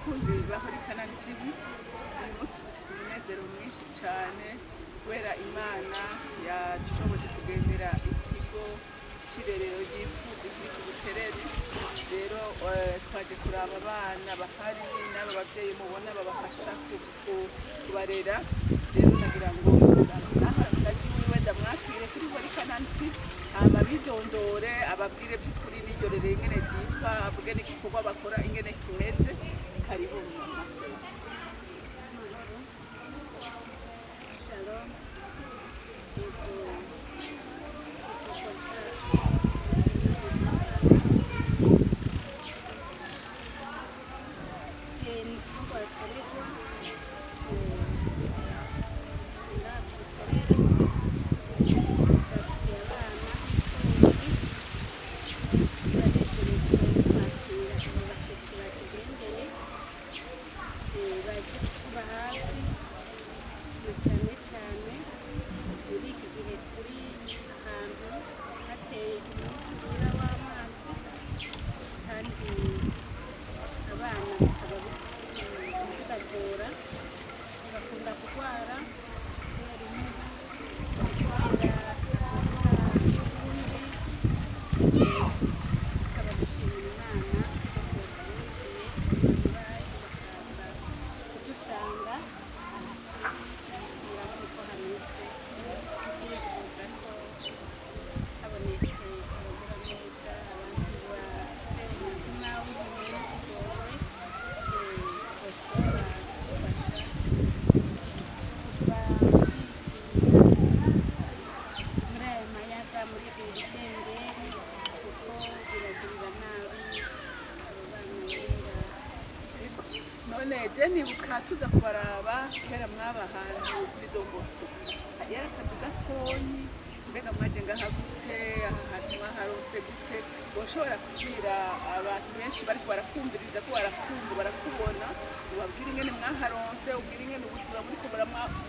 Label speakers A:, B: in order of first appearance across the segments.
A: Bakunzi ba Holy Canaan TV, uyu munsi dufise umunezero mwinshi cane kubera Imana yadushoboje kugendera ikigo c'irerero ry'imfuvyi kiri ku Buterere. Rero twaje kuraba abana bahari n'aba bavyeyi mubona babafasha kubarera. Rero nagira ngo naje iwiwe ndamwakire kuri Holy Canaan TV, hama bidondore, ababwire vy'ukuri n'iryo rerero ingene ryitwa, avuge n'igikorwa bakora ingene kimeze. Karibu, mama Sera.
B: Mahoro, shalom. Yego, igikorwa cyacu neza cyane. Ni igikorwa bakorerwa ngaha ku Buterere. Bafitiye abana imfuvyi. Turanezerewe kwakira abo bashitsi batugendeye, baje kutuba hafi, na cyane cyane muri iki gihe turi ahantu hateye umwuzurira w'amazi, kandi abana bikaba bibagora, bakunda kurwara kubera imibu, kubera imvura y'ubundi. Tukaba dushimira Imana ko twabonekeye bayo bakaza kudusanga. Murabona uko hameze. Turifuza ko habonetse abagiraneza, abantu bafise umutima w'impuhwe n'ikigongwe, boshobora kudufasha kuva muri ayo mayaga, muri ibi bidengeri, kuko biragirira nabi abo bana bari ngaha.
A: None je nibuka tuza kubaraba kera, mwaba ahantu kuri Don Bosco, yari akazu gatoyi. Mbega mwaje ngaha gute? Aha hantu mwaharonse gute? Woshobora kubwira abantu benshi bariko barakumviriza ko barakumva, barakubona, ubabwire ingene mwaharonse, ubwire ingene ubuzima muriko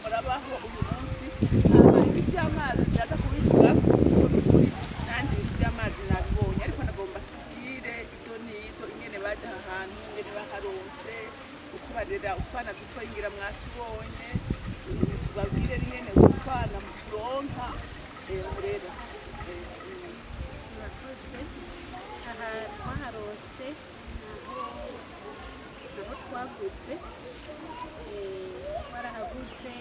A: murabaho uyu munsi. Hama ibi vy'amazi vyaza kubivuga kuko nukuri nanje ibintu vy'amazi nabibonye, ariko nagomba tubwire ido n'ito ingene baje aha hantu, ingene baharonse, uko barera utwana dutoyi. Ngira mwatubonye. Tubabwire n'ingene utwana muturonka, murera.
B: Murakoze. Aha twaharose naho twaguze, twarahaguze,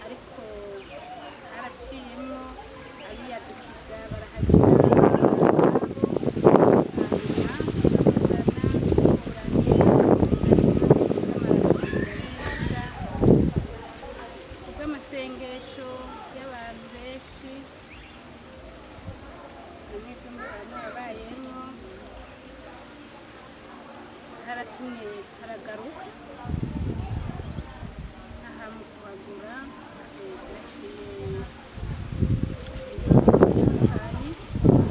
B: ariko haraciyemwo abiyadukiza barahagira iwabo, hanyuma turavugana dukuranye, ariko tukamara neza kubw'amasengesho y'abantu benshi bamwe byo yabayemwo, haratumye haragaruka. Aha mu kuhagura byaciye bitandukanye,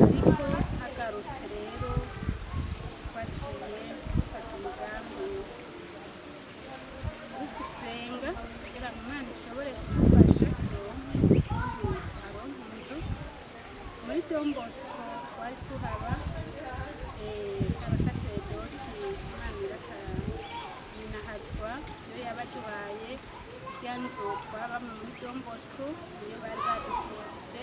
B: ariko hagarutse rero twaciye dufata umugambi wo gusenga kugira ngo Imana ishobore kudufasha turonke ubundi aronke inzu. Muri Don Bosco twari tuhaba, abasaseredoti Imana irakaninahazwa iyo yabaduhaye ya nzu twabamo muri Don Bosco, niyo bari badutije,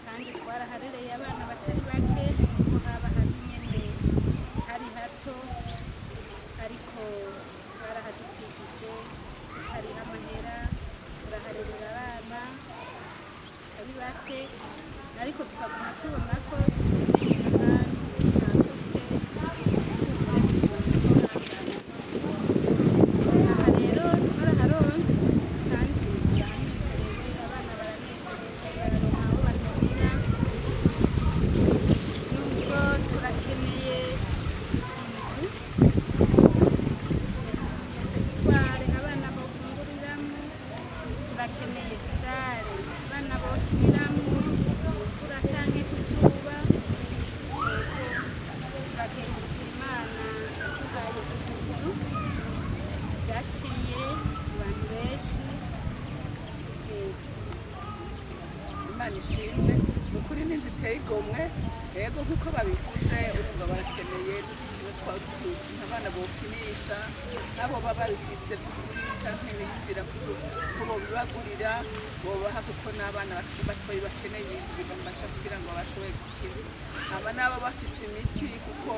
B: kandi twaraharereye abana batari bake, kuko haba hari nyene hari hato, ariko barahadutijije tukariha amahera, turaharerera abana batari bake, ariko tukaguma tubona ko ahantu hagutse kumbure gusumba uko hangana. Aha rero twaraharonse kandi turahanezerewe, abana baranezerewe, bararonka aho bakinira, nubwo turakeneye inzu ya petit abana bofunguriramwo, turakeneye salle abana bokiniramwo mu mvura canke ku zuba. Yego, turakengurukira Imana yaduhaye inzu, byaciye abantu benshi. Yego.
A: Imana ishimwe, ni ukuri n'inzu iteye igomwe. Yego, nk'uko babivuze, urumva barakeneye. Ikibazo Abana bokinisha nabo baba babifise by'ukuri, canke biyumvira ko bobibagurira, bobaha, kuko n'abana bakiri batoyi bakeneye ibintu bibafasha kugira ngo bashobore gukina. Aba nabo bafise imiti, kuko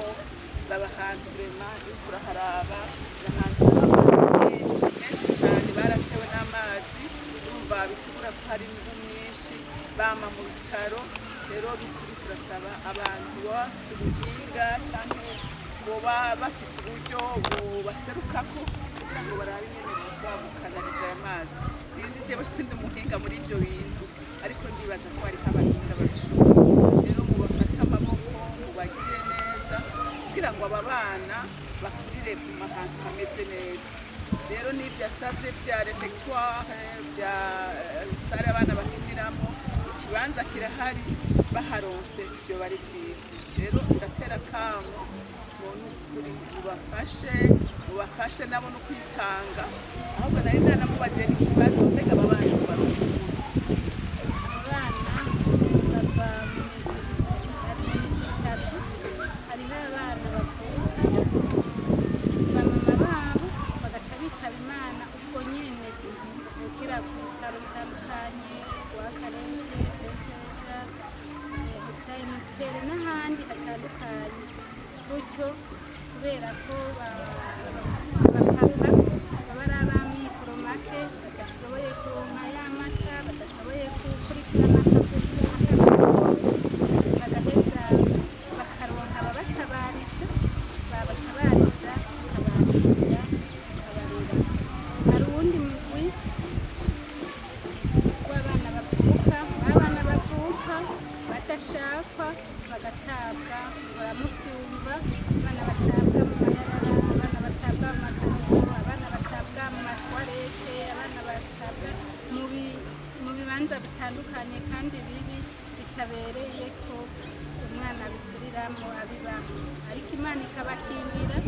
A: baba ahantu vraiment uriko uraharaba ni ahantu haba amazi menshi menshi cyane. Baratewe n'amazi, urumva bisigura ko hari imibu myinshi, bama mu bitaro. Rero bikuri turasaba abantu baba bafise ubuhinga canke boba bafise uburyo bobaserukako kugira ngo barabe ingene boshobora gukanaliza aya mazi. Sinzi, jewe sindi umuhinga muri ivyo bintu, ariko ndibaza ko hariho abahinga babishoboye. Rero mubafate amaboko, mubagire neza kugira ngo aba bana bakurire mu ahantu hameze neza. Rero n'ibyo asabye bya réfectoire, bya salle abana bakiniramo, ikibanza kirahari, baharonse ibyo bari byiza. Rero ndatera akamo ngo n'ukuri mubafashe, mubafashe nabo no kwitanga. Ahubwo nari nanamubagiye n'ikibazo: mbega aba bana baronka gute?
B: Abana bava mu migwi, hari imigwi itatu. Hariho abana bavuka, bamama babo bagaca bitaba Imana ubwo nyene, bavukira ku bitaro bitandukanye, rwa Karere, Beseja, Hôpital Militaire n'ahandi hatandukanye. Gutyo kubera ko abapapa baba ari ab'amikoro make, badashoboye kuronka ya mata, badashoboye gukurikirana akagoye, bagaheza bakaronka ababatabariza, babatabariza bakabakira, bakabarera. Hari uwundi mugwi w'abana bavuka, abana bavuka badashakwa, bagatabwa. Muramuvyumva, abana batabwa mu mayarara, abana batabwa mu makango, abana batabwa mu ma toilettes, abana batabwa mu bibanza bitandukanye kandi bibi, bitabereye ko umwana abikuriramo, abibamo. Ariko Imana ikabakingira,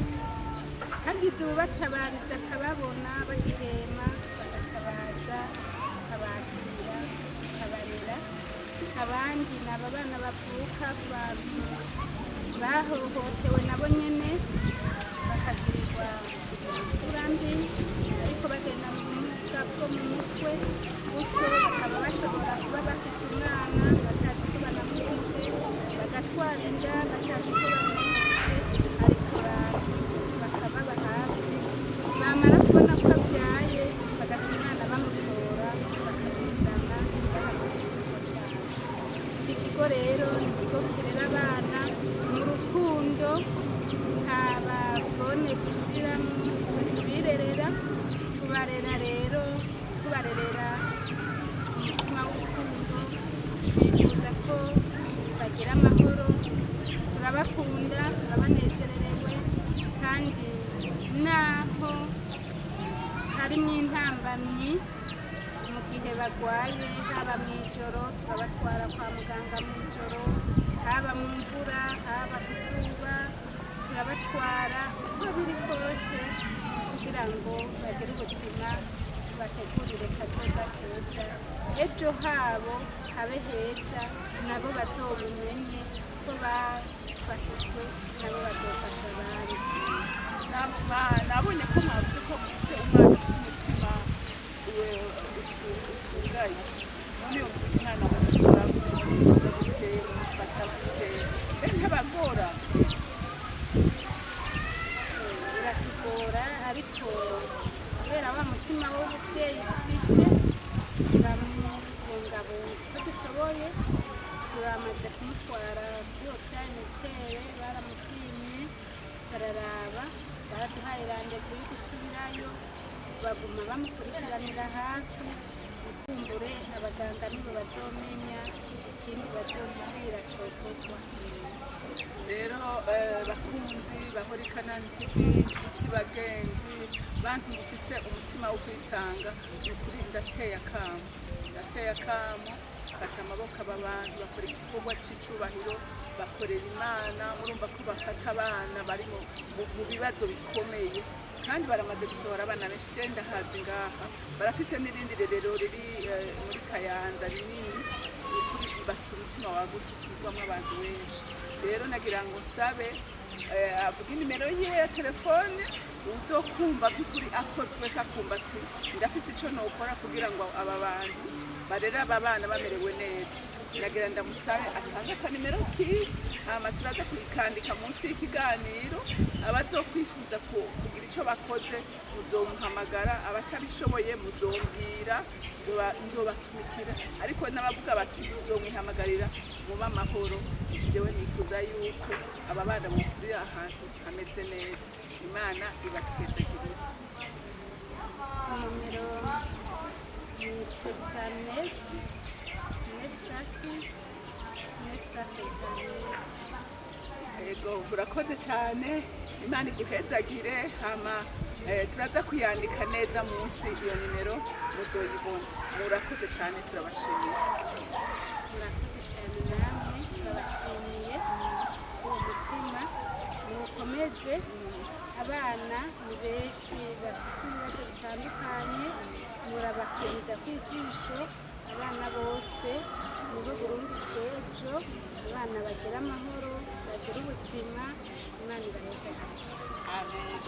B: hagize uwubatabariza akababona bagihema, bagatabaza, bakabakira, bakabarera. Abandi ni aba bana bavuka ku bantu bahohotewe, nabo nyene bakagirirwa imfura mbi, ariko bagenda mu bumuga bwo mu mutwe. Gutyo bakaba bashobora kuba bafise umwana batazi ko banamufise, bagatwara inda batazi ko banamufise, ariko abantu bakababa hafi, bamara kubona ko abyaye bagaca umwana bamutora, bakamuzana ngaha mu kigo cacu. Iki kigo rero ni ikigo kirera abana mu rukundo, nta babone gushiramo, tubirerera, tubarera. Rero tubarerera umutima w'urukundo, twifuza ko bagira amahoro. Turabakunda, turabanezererewe, kandi naho harimo intambamyi mu gihe bagwaye, haba mu ijoro turabatwara kwa muganga mu ijoro, haba mu mvura, haba ku zuba, turabatwara uko biri kose kugira ngo bagire ubuzima, tubategurire kazoza keza, ejo habo habe heza, nabo bazobimenye ko bafashijwe, nabo bazofasha abandi.
A: Nabonye ko mwavuze ko mufise umwana ufise umutima utugaye. None uwo mwana mukura gute? Mufata gute? Mbe ntabagora?
B: Biratugora, ariko kubera wa mutima w'ubuvyeyi dufise, turamubungabunga uko dushoboye. Turamaze kumutwara kuri hôpital militaire, baramupimye, bararaba, baraduhaye rendez-vous yo gusubirayo. Baguma bamukurikiranira hafi. Ukumbure abaganga nibo bazomenya ikindi bazotubwira cokorwa.
A: Rero bakunzi bahora Ikanani TV, inshuti, bagenzi, bantu mufise umutima wo kwitanga, ni ukuri ndateye akamo, ndateye akamo. Fata amaboko aba bantu bakora igikorwa c'icubahiro, bakorera Imana. Murumva ko bafata abana bari mu bibazo bikomeye, kandi baramaze gusohora abana benshi. Je ndahazi ngaha, barafise n'irindi rerero riri muri Kayanza rinini. Ni ukuri bafise umutima wagutse ukwirwamwo abantu benshi. Rero nagira ngo nsabe Avuga inimero yiwe ya telefone, uzokumva by'ukuri akozwe kakumva ati ndafise ico nokora kugira ngo aba bantu barere aba bana bamerewe neza. Nagira ndamusabe atange akanimero kiwe, hama turaza kuyikandika munsi y'ikiganiro. Abazokwifuza kugira ico bakoze muzomuhamagara, abatabishoboye muzombwira, nzobatumikira. Ariko n'abavuga bati tuzomwihamagarira, muba amahoro. Jewe nifuza yuko aba bana bokurira ahantu hameze neza. Imana ibahezagirire.
B: Nomero ni 79 906 958.
A: Ego, urakoze cyane, Imana iguhezagire. Hama turaza kuyandika neza munsi iyo nimero, muzoyibona. Murakoze cyane, turabashimiye.
B: Murakoze cyane namwe, turabashimiye. Uwo mutima muwukomeze. Abana ni benshi bafise ibibazo bitandukanye, murabakuriza kw'ijisho. Abana bose nibo Burundi bw'ejo. Abana bagira amahoro, bagira ubuzima. Imana ibahezagire.
A: Amen.